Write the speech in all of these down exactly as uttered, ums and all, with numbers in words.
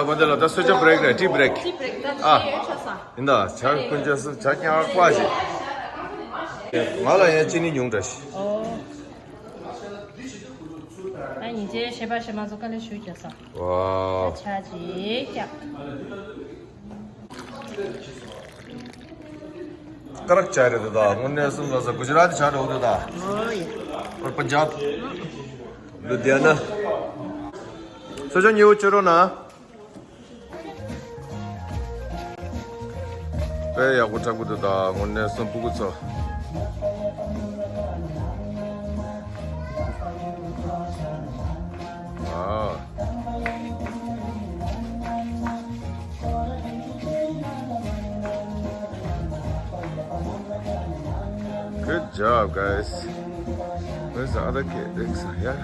ཨ་བ་དེ་ལ་ད་གསོལ་ཇ་བྷི་རེག་རེད། ཊི་བྷི་རེག་ཊི་བྷི་རེག་ད་ཨ་ཡོད་ཆོག་ས། ཡིན་ད་ཇ་ཀུན་ཇ་སུ་ཇ་ཀྱང་ཨ་ཀ་ཞིག་ང་ལ་ཡང་ཅི་ནི་ཉུང་འདྲ་ཞིག་ཨོ། ཨ་ཉིན་རྗེས་གཞས་པ་གཞས་མ་ཚོ་དཀའ་ལས་ཞུ་རྒྱག་ས། ཝའོ། ཆ་ཅིག་རྒྱག་ཀ་རག་ཇ་རེད་འདུག་ད། དངོས་གནས་སུ་ལ་ས་གུ་ཇི་ར་ཏི་ཇ་རེད་འདུག་ད། ཨོ་ཡ། པར་པན་ཇབ། ལུ་དྷི་ཡ་ན། སོ་ཇོ་ཉི་འུ་ཆོ་རོ་ན། དཔེ་ཡག་པོ་འཁྲབ་གི་འདུག་ད། དངོས་གནས་སུ་སྤུ་གུ་ཚོ། ཨ། Good job, guys. Where's the other kid? It's, yeah.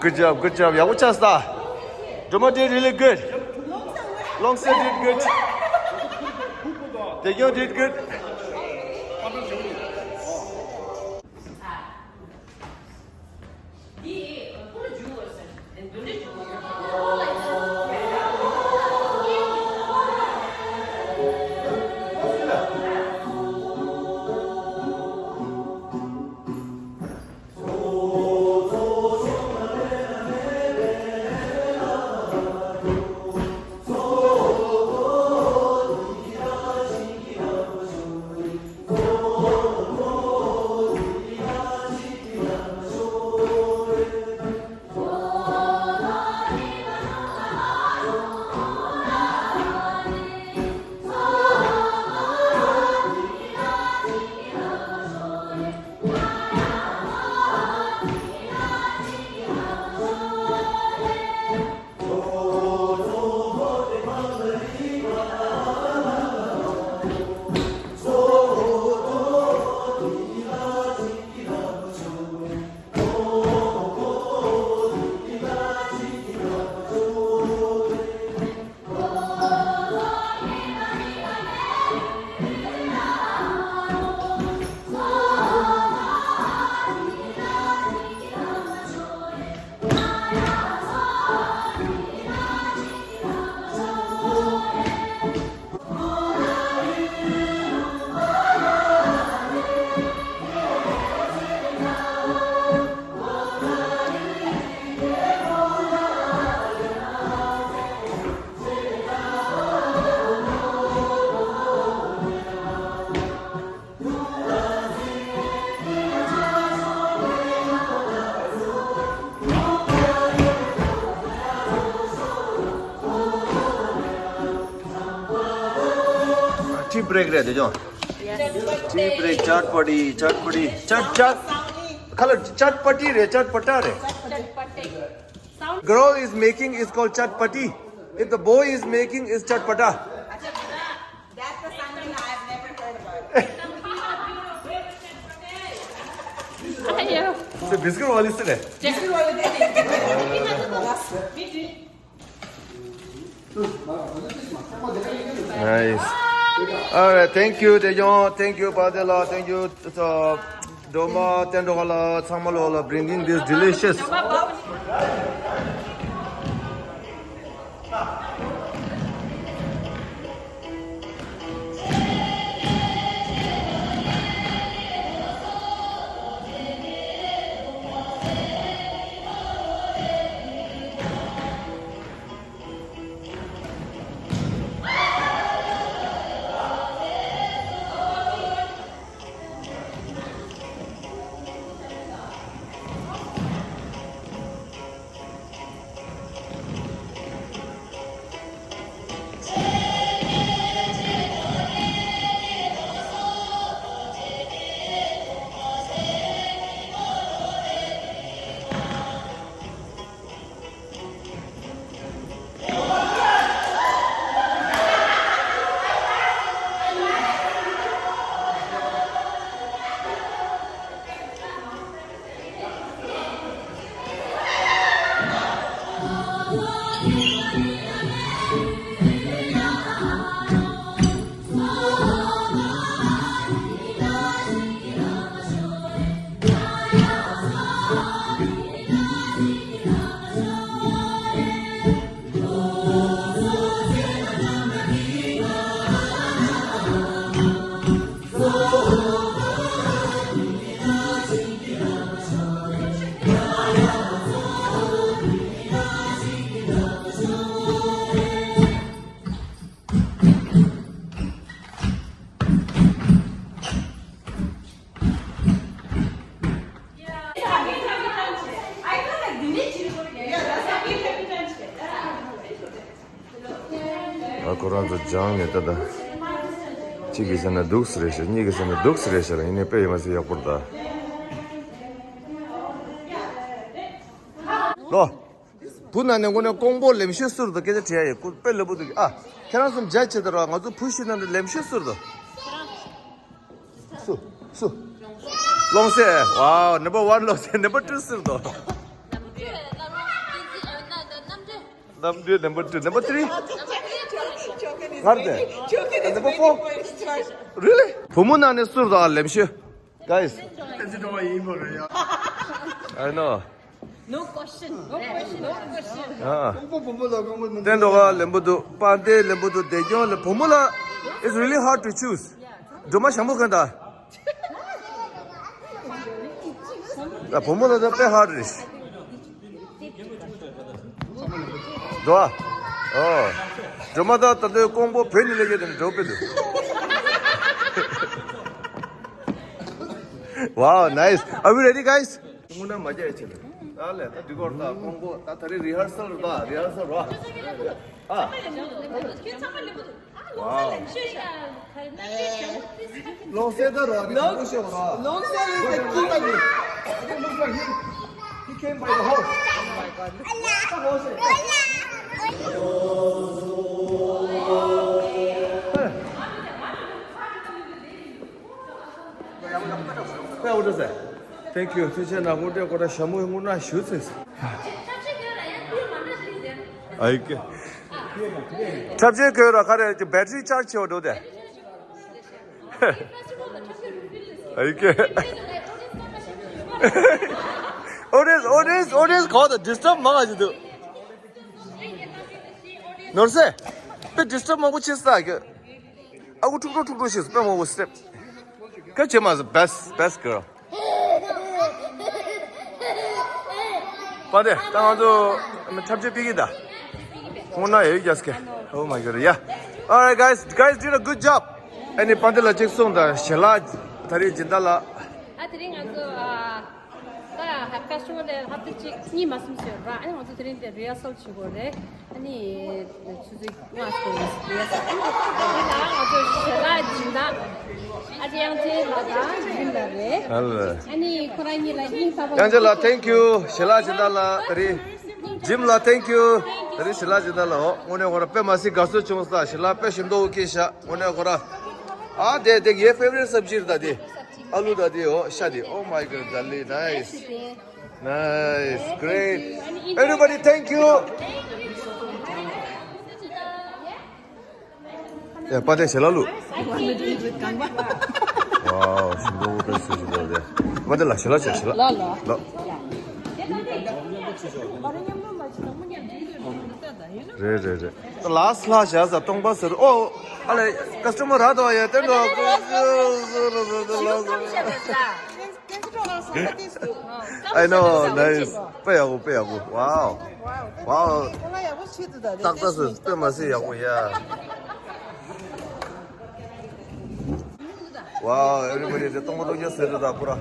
Good job, good job. ཡག་པོ་ཆགས་སོང་། Drama did really good. Long set did good. Taekyung did good. Tea break རེད་དེ་ཅོ། Tea break. Chatpati, chatpati, chat chat. Color chatpati རེད། chatpata རེད། Girl is making is called chatpati. If the boy is making is chatpata. That's the something I've never heard about. Ayo. So biscuit वाली से है। Biscuit वाली दे दे। Nice. All right, thank you, Taekyung. Thank you, Padela. Thank you, uh, Doma, Tendrohala, Tsangmalola, bringing this delicious. སྦྱངས་ནས་ད་ལྟ། གཅིག་གིས་བྱས་ན་འདུག་སེ་རེད་ཤག་གཉིས་ཀྱིས་བྱས་ན་འདུག་སེ་རེད་ཤག་ཡིན་ནའི་དཔེ་ཡོད་མ་ཟེར་ཡག་པོ་རེད་ད། ལོ། བུ་ན་ནས་ངོ་ནས་ཀོང་པོ་ལེམ་ཤོད་སུར་དུ་སྐད་ཆ་དྲིས་ཡ་ཡིན། ཀུ་དཔེ་ལེགས་པོ་འདུག་ཨ། ཁྱེད་རང་གསུམ་མཇལ་ཆེད་དུ་ར་ང་ཚོ་བུ་ཤི་ན་ནས་ལེམ་ཤོད་སུར་དུ། སུ། སུ། ལོང་སེ། Wow, number one ལོང་སེ། Number two སུར་དུ། Number two, number two, number three. ང་རེད། Number four. Really? བུ་མོ་ན་ནས་སུར་དུ་ཨ་ལེམ་ཤོད། Guys. I know. No question. No question. ཨ། དེ་འགྲོ་ག་ལེན་པོ་འདུག་པ་དེ་ལེན་པོ་འདུག་བདེ་སྐྱོང་ལ་བུ་མོ་ལ། It's really hard to choose. སྒྲོལ་མ་ཞང་པོ་གན་ད། ད་བུ་མོ་ལ་ད་དཔེ་hard རེད། འགྲོ་ཨ། ཨོ། སྒྲོལ་མ་ད་ད་ལྟའི་ཀོང་པོ་བོད་ནས་སླེབས་ཡོད་དེ་འགྲོ་དཔེ་འདུག Wow, nice. Are we ready, guys? དངོས་གནས་མ་རྒྱག་ཡ་ཆེ་ལ། ད་ལས་ད་འདི་སྐོར་ད་ཀོང་པོ་ད་ད་རེས་rehearsal རེད་ད། Rehearsal རེད། ཨ། Wow. ལོང་སེ་ད་རོ་ནི་ལོང་ཤེ་རོ། ལོང་སེ་is the king. It looks like he, he came by the horse. Oh my God. Thank you. ཐུགས་རྗེ་གནང་། དངོས་འབྲེལ་ཁོ་ར་ཞྭ་མོའི་དངོས་གནས་ཞུ་ཚེ། ཨའི་ཀེ། འཁྲབ་ཆས་གོས་ར་ག་རེ་ཀྱི་battery charge ཆེ་བ་འགྲོ་དེ། ཨའི་ཀེ། Audience, audience, audience གོ་ད་disturb མང་ང་ཅི་འདུག་ནོར་སེ། དཔེ་disturb མང་པོ་ཆེ་ས་གི། ཨ་ཁུ་ཁྲུག་ཁྲུག་ཁྲུག་ཁྲུག་ཞིག་དཔེ་མང་པོ་step། ཀ་ཅེ་མ་ཟེར། Best, best girl. པ་དེ་ད་ང་ཚོ་འཁྲབ་ཆས་ཕ་གི་ད། ཧོ་ན་ཡོད་རྒྱ་སྐད། Oh my God, yeah. Alright, guys, guys did a good job. ཨ་ནི་པ་དེ་ལ་གཅིག་སོང་ད་ཞལ་ལག་ད་རེས་སྦྱིན་བདག་ལགས། ཨ་དེ་རིང་ང་ཚོ་ཨ་ད་ཧ་ཕེ་སི་ཊི་ཝལ་ལ་ཧབ་ཏ་གཅིག་གཉིས་མ་གསུམ་ཞིག་ཡོད་ར། ཨ་ནི་ང་ཚོ་དེ་རིང་དེ་rehearsal བྱེད་དགོས་རེད། ཨ་ནི་ཆུ་ཚོད་ལྔ་སྐོར་རེད། ཨ་ནི་ང་ཚོ་ཞལ་ལག་སྦྱིན་བདག་ཨ་ཅེ་དབྱངས་ཅན་ལགས་དང་ཇིམ་ལགས་རེད། ཨ་ནི་ཁོ་རང་གཉིས་ལ་སྙིང་ཐག་པ་དབྱངས་ཅན་ལགས། Thank you. ཞལ་ལག་སྦྱིན་བདག་ལགས། ད་རེས་ཇིམ་ལགས། Thank you. ད་རེས་ཞལ་ལག་སྦྱིན་བདག་ལགས། འོ་དངོས་གནས་ཁོ་ར་དཔེ་མ་སྲིད་དགའ་ཚོར་བྱུང་སོང་། ཞལ་ལག་དཔེ་ཞིམ་མདོག་སྐྱེས་ཤག་དངོས་གནས་ཁོ་ར། ཨ་དེ་དེ་ངའི་favourite སབ་ཇི་རེད་ད་དེ། ཨ་ལུ་ད་དེ། འོ་ཤ་དེ། Oh my God, darling, nice. Nice, great. Everybody, thank you. ཡ་པ་དེ་ཞལ་ལག་བླུགས། Wow, ཞིམ་པོ་དཔེ་སུ་ཞིག་འདུག་དེ། པ་དེ་ལ་ཞལ་ལག་བྱས། ཞལ་ལག་ལ་ལ། ལ། རེད་རེད་རེད། ད་ལ་སི་ལ་བྱས་ས་སྟོང་པ་ཟེར། ཨོ། ཨ་ལེ་ཀ་སི་ཊ་མར་རག་འདུག་ཡ། དེ་འདྲ། I know, nice. དཔེ་ཡག་པོ། དཔེ་ཡག་པོ། Wow. Wow. ཏག་ཏག་སུ་དཔེ་མ་སྲིད་ཡག་པོ་ཡ། Wow, everybody དེ་གཏོང་མ་གཏོང་རྒྱ་ཟེར་རེད་ད་པུ་ར།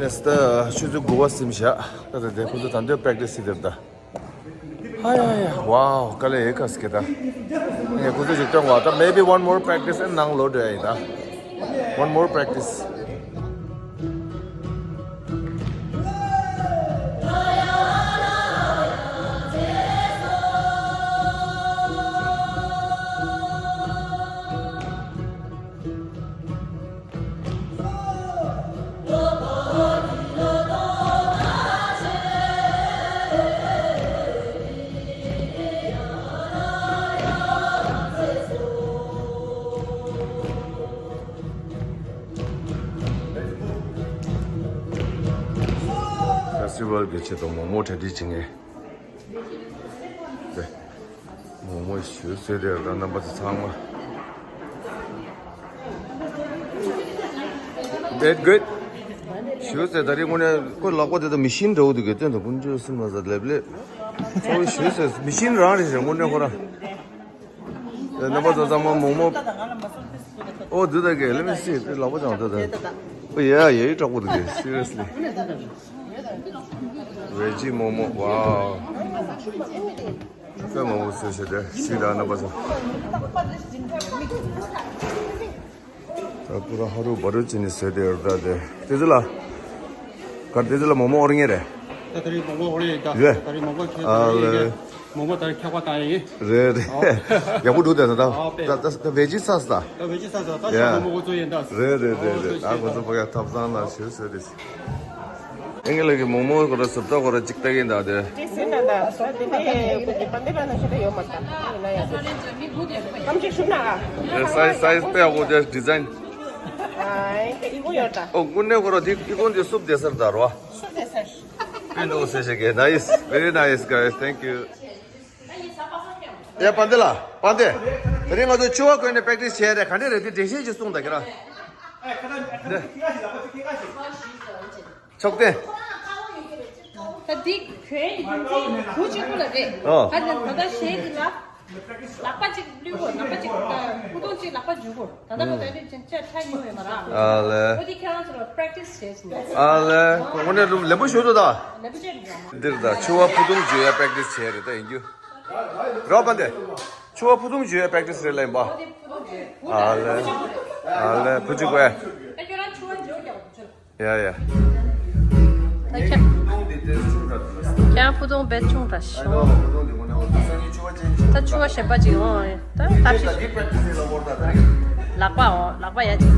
ནས་ད་ཆུ་ཚོད་དགུ་པ་ཟིན་བཞག་ད་ད་དེ་ཁོ་ཚོ་ད་འདོད་པེག་ཊི་སི་ཟེར་དེབ་ད། ཧ་ཡ་ཡ། ཝའོ། དཀའ་ལས་ཡེ་ཁ་སྐད་ད། ངས་ཁོ་ཚོ་ཞིག་སྟོན་བ་ད། Maybe one more practice and ནང་ལོག་འགྲོ་ཡ་ཡིན་ད། One more practice. ཕེ་སི་ཊི་ཝལ་གྱི་ཆེད་དུ་མོག་མོག་གྲ་སྒྲིག་བྱེད་མཁན། དེ། མོག་མོག་ཞུ་ཟེར་དེ་རང་རྣམ་པ་ཚོ་ཚང་མ། That good. ཞུ་ཟེར་ད་རེས་དངོས་གནས་ཁོའི་ལག་པ་དེ་དང་མི་ཤིན་འདྲ་བོ་འདུག་གི་སྟོན་དང་ཀུན་སྤྱོད་སེམས་ལ་ཟ་ལེབ་ལེབ། ཚོ་ཞུ་ཟེར་མི་ཤིན་རང་རེད་ཟེར་དངོས་གནས་ཁོ་རང་། རྣམ་པ་ཚོ་ཚང་མ་མོག་མོག་ཨོ་འདི་ད་གེ། Let me see. དེ་ལག་པ་བརྐྱངས་འདི་ད། ཨོ་ཡ་ཡ་ཡི་དྲག་པོ་འདུག་གེ། Seriously. ཝེ་ཇི་མོག་མོག་ཝའོ། དཔེ་མང་པོ་བཟོས་བྱས་དེ་སི་ད་རྣམ་པ་ཚོ། ད་པུ་ར་ཧ་རུ་བ་རུ་ཅི་ནི་བཟོས་དེ་ཡོད་ད་དེ། དེ་ཚོ་ལ། གར་དེ་ཚོ་ལ་མོག་མོག་ཨོར་ངེ་རེད། ད་ད་རེས་མོག་མོག་ཨོར་ཡིན་ད། རེད། ད་རེས་མོག་མོག་ཁྱེར་ཨ་ད་ཡིན་ལེ། གི་མོག་མོག་ད་རེས་ཁྱག་པ་བཏང་ཡིན། རེད་རེད། ཨོ། ཡག་པོ་འདུག་དེ་ད་ད། ཨོ་དཔེ། ད་ད་ད་ཝེ་ཇི་ས་ས་ད། ད་ཝེ་ཇི་ས་ས་ད་ཡ། ཤ་མོག་མོག་འགོ་ཚོ་ཡིན་ད། རེད་རེད་རེད་རེད། ཨོ་ད་ཁོ་ཚོ་ཕ་ག་ཐབ་ཚང་ལ་ཞུ་ཟེར་དེ། ཨེ་ངེ་ལ་གི་མོག་མོག་ཁོ་ར་སུབ་ད་ཁོ་ར་ཅིག་ལྟ་གིན་ད་དེ། ཅི་ཟེར་ན་ད་སོ་དེ་ནས་ཁོ་གི་པན་དེ་པ་ན་ཤེས་ད་ཡོད་མ་ད་ཡིན་ན་ཡ། ཀམ་ཅིག་ཤུ་ན་ཨ། རེད། སའི་སའི་དཔེ་ཡག་པོ་དེ་ཌི་ཛའིན། ཨ་ཨེ་ཨི་གོ་ཡོད་ད། ཨོ་དངོས་གནས་ཁོ་ར་དེ་ཨི་གོ་འདི་སུབ་དེ་སར་ད་རོ། སུབ་དེ་སར། དཔེ་འདུག་ཟེར་ཞིག་གི་ནའིས། Very nice, guys. Thank you. ཡ་པན་དེ་ལ། པན་དེ། དེ་རིང་ང་ཚོ་ཕྱུ་པ་གོན་ནས་པེག་ཊི་སི་བྱས་རེད། ག་འདྲས་རེད། དེ་འགྲེལ་བཤད་ཅིག་གསུངས་དང་ཁྱེད་རང་། ཕྱོགས་སྟོན། ཨོ། ད་ད་ད་ཞེས་འདི་ལ། ལག་པ་གཅིག་བླུག་གོ། ལག་པ་གཅིག་ཕུ་ཐུང་གཅིག་ལག་པ་འཇུ་གོ། ད་ད་ལོ་ད་རེས་ཅན་ཅ་ཆ་ཉུང་བས་མ་ར། ཨ་ལེ། ཨོ་དེ་ཁྱེད་རང་ཚོ་ལ་པེག་ཊི་སི་བྱས་ཟིན། ཨ་ལེ། དངོས་གནས་ལུ་ལེན་པོ་ཞུ་དོ་ད། ལེན་པོ་བྱས་རེད། འདིར་ད་ཕྱུ་པ་ཕུ་ཐུང་འཇུ་ཡ་པེག་ཊི་སི་བྱས་རེད་ད་ཡིན་རྒྱུ། རོགས་པ་འདི། ཕྱུ་པ་ཕུ་ཐུང་འཇུ་ཡ་པེག་ཊི་སི་རེད་ལེན་པ། ཨ་ལེ། ཨ་ལེ་ཕུ་ཅི་གོ་ཡ། ཡ་ཡ། ད་ཁྱེད། ཁྱེད་ཕུ་ཐུང་བེད་ཆུང་ད་ཤོ། ད་ཕྱུ་པ་གཞན་པ་ཅིག་འོང་། ད་ཐབས་ཤེས། ལག་པ་འོང་། ལག་པ་ཡ་ཅིག་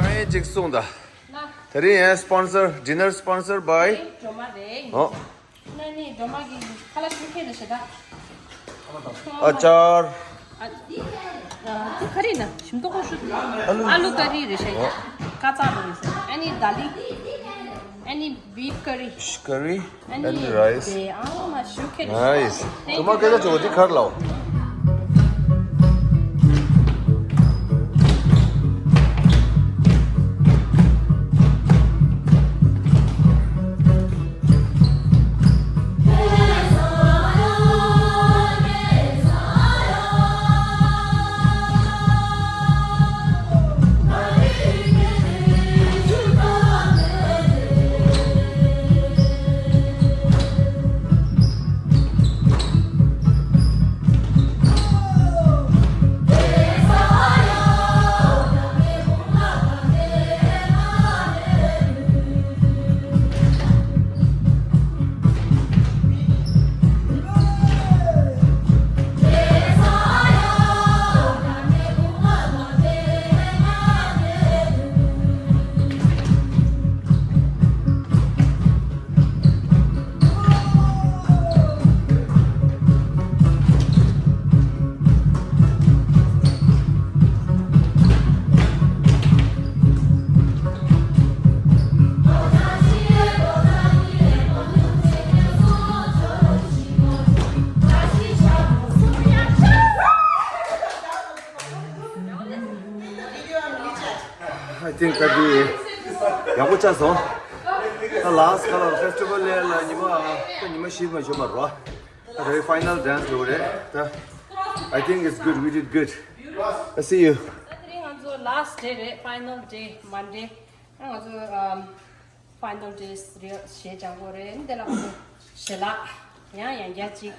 ད་ཡིན་གཅིག་གསུངས་ད། དེ་རིང་ཡང་སྤོན་སར། Dinner sponsored by. སྒྲོལ་མ་རེད། ཨོ། ན་ནི་སྒྲོལ་མ་གི་ཁ་ལག་ཞུ་མཁན་རེད་ཤག་ད། ཨ་ཅར། ཨ་ཨ་ཁ་རི་ན་ཞིམ་ཏོག་ཁོ་ཤུ། ཨ་ལུ། ཨ་ལུ་ཀ་རི་རེད་ཤག་ཨོ། ཀ་ཙ་རེད་ཤག་ཨ་ནི་དཱ་ལི། ཨ་ནི་བིབ་ཀ་རི། ཕིཤ་ཀ་རི། ཨ་ནི། And rice. དེ་ཨ་མ་ཞུ་མཁན་རེད་ཤག Nice. དེ་མ་སྐད་ཆ་བྱེད་པ་འདི་གར་ལའོ། I think ད་དེ་ཡག་པོ་ཆགས་སོང་། ད་last color festival ལ་ཉི་མ་ད་ཉི་མ་བཞི་མ་ཞོན་པ་རོ། ད་དེ་final dance ལོ་རེད་ད། I think it's good, we did good. I see you. ད་དེ་རིང་ང་ཚོ་last day རེད། Final day Monday. ང་ཚོ་um, final days རེད། གཞས་སྦྱང་དགོས་རེད། འདི་ལ་ང་ཚོ་ཞལ་ལག་ཡང་ཡང་བསྐྱར་ཅིག་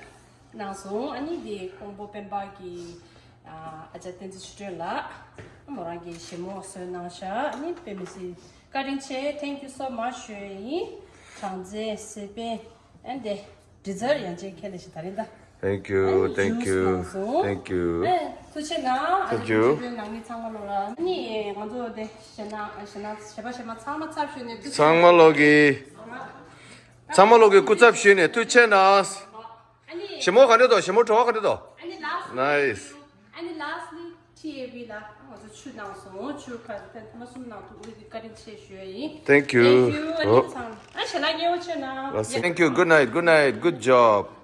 གནང་སོང་། ཨ་ནི་འདི་ཀོང་པོ་སྤེན་པ་གི་ཨ་ཅག་བསྟན་འཛིན་ཆོས་སྒྲོན་ལགས་མོ་རང་གི་ཞལ་མོ་བཟོས་གནང་ཤག་ཨ་ནི་དཔེ་མི་སྲིད་བཀའ་དྲིན་ཆེ། Thank you so much ཞུ་ཡ་ཡིན། གྲངས་ཚད་སེ་པན་ཨན་དེ་ཌི་ཛར་ཡང་ཅིག་ཁྱེར་ལས་ཤིག་ད་རིང་ད། Thank you, thank you, thank you. ཐུགས་རྗེ་གནང་། Thank you. ནང་མི་ཚང་མ་ལོ་ལ་ནི་ང་ཚོ་དེ་ཞེ་ན་ཞེ་ན་ཞེ་པ་ཞེ་མ་ཚང་མ་ཚབ་ཞུས་ནས་ཐུགས་རྗེ། ཚང་མ་ལོ་གི་ཚང་མ་ལོ་གི་སྐུ་ཚབ་ཞུས་ནས་ཐུགས་རྗེ་གནང་། ཞི་མོ་ག་འདྲ་འདུག་ཞི་མོ་བྲོ་བ་ག་འདྲ་འདུག Nice. ཨ་ནི་lastly T A B ལ་ང་ཚོ་ཆུ་གནང་སོང་། ཆུ་ཁ་ཐེངས་མ་གསུམ་ནང་དུ་ཨུ་ཡི་བཀའ་དྲིན་ཆེ་ཞུ་ཡ་ཡིན། Thank you. Thank you. ཨ་ནི་ཚང་ཨ་ཞེ་ལ་ཉེ་བོ་ཆེ་ན། Thank you. Good night, good night, good job.